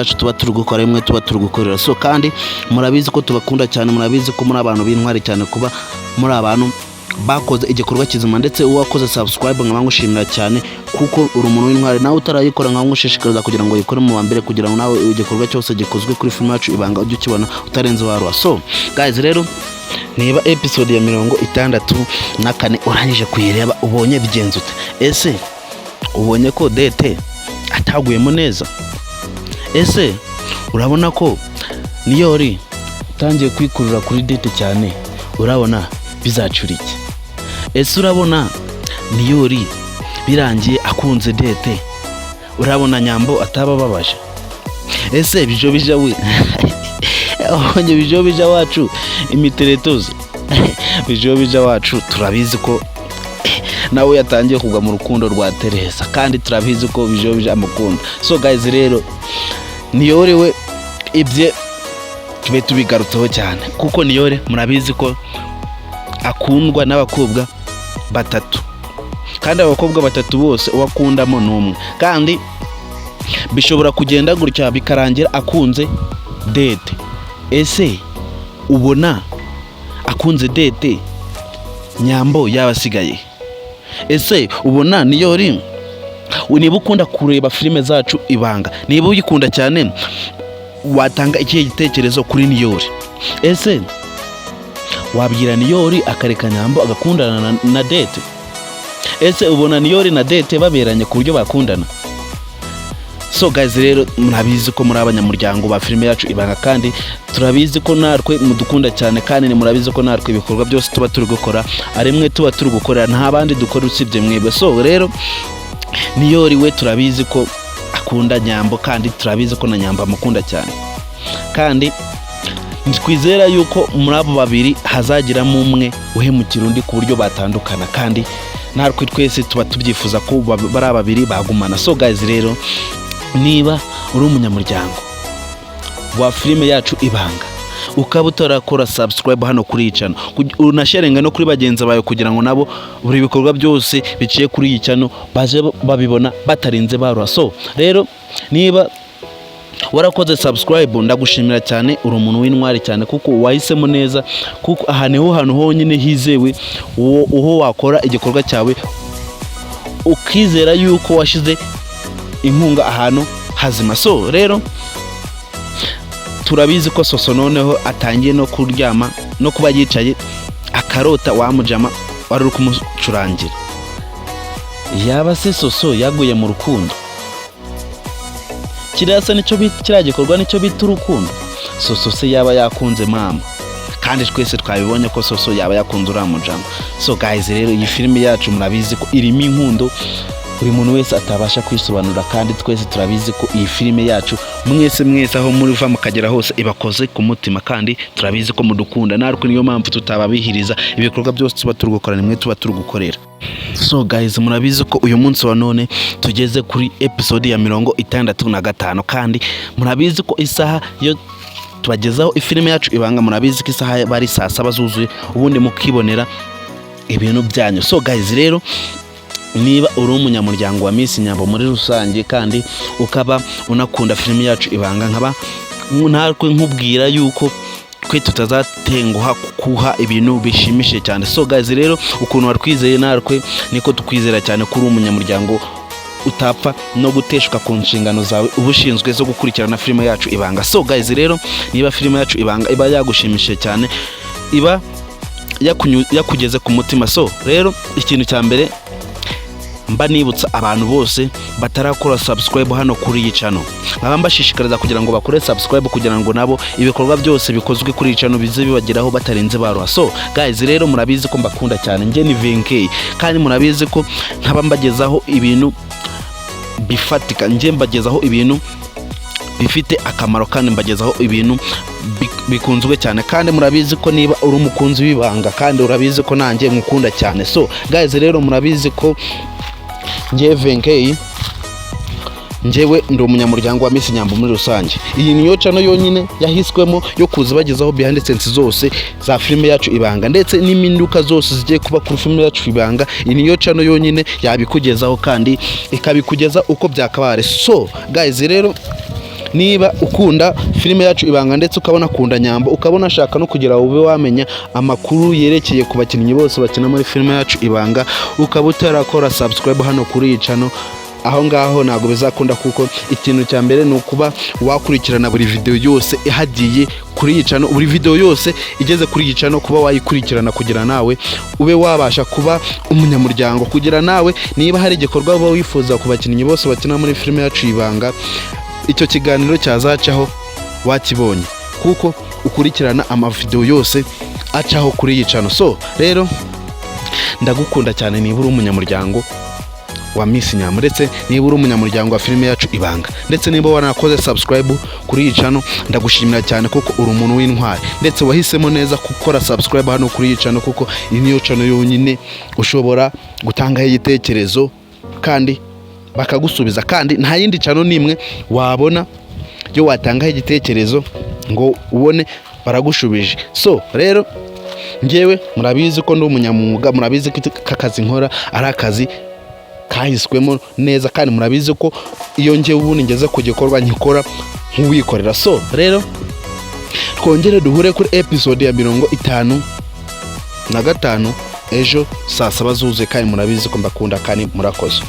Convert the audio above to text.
Yacu tuba turi gukora rimwe, tuba turi gukorera. So kandi murabizi ko tubakunda cyane, murabizi ko muri abantu b'intwari cyane, kuba muri abantu bakoze igikorwa kizima. Ndetse uwakoze subscribe nkaba ngushimira cyane, kuko uri umuntu w'intwari. Nawe utarayikora nkaba ngushishikariza kugira ngo uyikore mu wa mbere, kugira ngo nawe igikorwa cyose gikozwe kuri filime yacu Ibanga ujye ukibona utarenze waruha. So guys rero, niba episode ya 64 urangije kuyireba, ubonye bigenze ute? Ese ubonye ko Dete ataguyemo neza? Ese urabona ko Niyori utangiye kwikurura kuri Dete cyane, urabona bizacura iki? Ese urabona Niyori birangiye akunze Dete, urabona Nyambo ataba ababaje? Ese Bijobija we, abonye Bijobija wacu imiteretozo? Bijobija wacu turabizi ko nawe yatangiye kugwa mu rukundo rwa Teresa, kandi turabizi ko Bijobija amukunda. So guys rero, Niyore we ibye tube tubigarutseho cyane, kuko Niyore murabizi ko akundwa n'abakobwa batatu, kandi abakobwa batatu bose uwo akundamo ni umwe. Kandi bishobora kugenda gutya bikarangira akunze Dete. Ese ubona akunze Dete, Nyambo yaba asigaye? Ese ubona Niyori, niba ukunda kureba filime zacu Ibanga, niba uyikunda cyane, watanga ikihe gitekerezo kuri Niyori? Ese wabwira Niyori akareka Nyambo agakundana na Dete? Ese ubona Niyori na Dete baberanye ku buryo bakundana? So guys rero, murabizi ko muri abanyamuryango ba filime yacu Ibanga, kandi turabizi ko natwe mudukunda cyane, kandi ni murabizi ko natwe ibikorwa byose tuba turi gukora ari mwe tuba turi gukorera, nta bandi dukora usibye mwebwe. So rero, Niyori we turabizi ko akunda Nyambo, kandi turabizi ko na Nyambo amukunda cyane, kandi twizera yuko muri abo babiri hazagiramo umwe uhemukira undi ku buryo batandukana, kandi natwe twese tuba tubyifuza ko bari babiri bagumana. So guys rero, niba uri umunyamuryango wa filime yacu Ibanga, ukaba utarakora subscribe hano kuri iyi channel, unasharinga no kuri bagenzi bawe, kugira ngo nabo buri bikorwa byose biciye kuri iyi channel baze babibona batarinze baruha. So rero, niba warakoze subscribe, ndagushimira cyane, uri umuntu w'intwari cyane, kuko wahisemo neza, kuko aha niho hantu honyine hizewe uwo wakora igikorwa cyawe ukizera yuko washyize inkunga ahantu hazima. So rero, turabizi ko Soso noneho atangiye no kuryama no kuba yicaye akarota wa mujama wari uri kumucurangira. Yaba se Soso yaguye mu rukundo? Kiriya se nicyo bita, kiriya gikorwa nicyo bita urukundo? Soso se yaba yakunze mama? Kandi twese twabibonye ko Soso yaba yakunze uriya mujama. So guys rero, iyi filime yacu murabizi ko irimo inkundo buri muntu wese atabasha kwisobanura, kandi twese turabizi ko iyi filime yacu mwese mwese aho muva mukagera hose ibakoze ku mutima, kandi turabizi ko mudukunda natwe, niyo mpamvu tutababihiriza ibikorwa byose tuba turi gukora, nimwe tuba turi gukorera. So guys, murabizi ko uyu munsi wa none tugeze kuri episode ya 65, kandi murabizi ko isaha yo tubagezaho ifilime yacu Ibanga, murabizi ko isaha bari saa 7 zuzuye, ubundi mukibonera ibintu byanyu. So guys rero, niba uri umunyamuryango wa Miss Nyambo muri rusange, kandi ukaba unakunda filime yacu Ibanga, nkaba natwe nkubwira yuko twe tutazatenguha kukuha ibintu bishimishije cyane. So guys rero, ukuntu watwizeye natwe niko tukwizera cyane ko uri umunyamuryango utapfa no guteshuka ku nshingano zawe uba ushinzwe zo gukurikirana filime yacu Ibanga. So guys rero, niba filime yacu Ibanga iba yagushimishije cyane, iba yakugeze ku mutima, so rero ikintu cya mbere mba nibutsa abantu bose batarakora subscribe hano kuri iyi channel, nkaba mbashishikariza kugira ngo bakore subscribe, kugira ngo nabo ibikorwa byose bikozwe kuri iyi channel bize bibageraho batarenze baruha. So guys rero, murabizi ko mbakunda cyane, njye ni VNK, kandi murabizi ko nkaba mbagezaho ibintu bifatika, njye mbagezaho ibintu bifite akamaro, kandi mbagezaho ibintu bikunzwe cyane. Kandi murabizi ko niba uri umukunzi w'Ibanga, kandi urabizi ko nanjye nkukunda cyane. So guys rero, murabizi ko njye VNK, njyewe ndi umunyamuryango wa Miss Nyambo muri rusange. Iyi niyo channel yonyine yahiswemo yo kuza bagezaho behind the scenes zose za filime yacu Ibanga, ndetse n'impinduka zose zigiye kuba kuri filime yacu Ibanga. Iyi niyo channel yonyine yabikugezaho, kandi ikabikugeza uko byakabaye. So guys rero, Niba ukunda filime yacu Ibanga, ndetse ukabona akunda Nyambo, ukabona ashaka no kugira ube wamenya amakuru yerekeye ku bakinnyi bose bakina muri filime yacu Ibanga, ukaba utarakora subscribe hano kuri iyi channel, aho ngaho ntabwo bizakunda, kuko ikintu cya mbere ni ukuba wakurikirana buri video yose ihagiye kuri iyi channel, buri video yose igeze kuri iyi channel kuba wayikurikirana, kugira nawe ube wabasha kuba umunyamuryango, kugira nawe niba hari igikorwa uba wifuza ku bakinnyi bose bakina muri filime yacu Ibanga, icyo kiganiro cyazacaho wakibonye, kuko ukurikirana amavideo yose acaho kuri iyi channel. So rero ndagukunda cyane niba uri umunyamuryango wa Miss Nyambo, ndetse niba uri umunyamuryango wa filime yacu Ibanga, ndetse niba wanakoze subscribe kuri iyi channel, ndagushimira cyane kuko uri umuntu w'intwari, ndetse wahisemo neza gukora subscribe hano kuri iyi channel, kuko iyi niyo channel yonyine ushobora gutangaho igitekerezo kandi bakagusubiza, kandi nta yindi channel n'imwe wabona yo watangaho igitekerezo ngo ubone baragushubije. So rero ngewe murabizi ko ndi umunyamwuga, murabizi ko akazi nkora ari akazi kahiswemo neza, kandi murabizi ko iyo ngewe ubundi ngeze ku gikorwa nkikora nk'uwikorera. So rero twongere duhure kuri episode ya 55 ejo saa 7 zuzuye, kandi murabizi ko mbakunda kandi murakoze.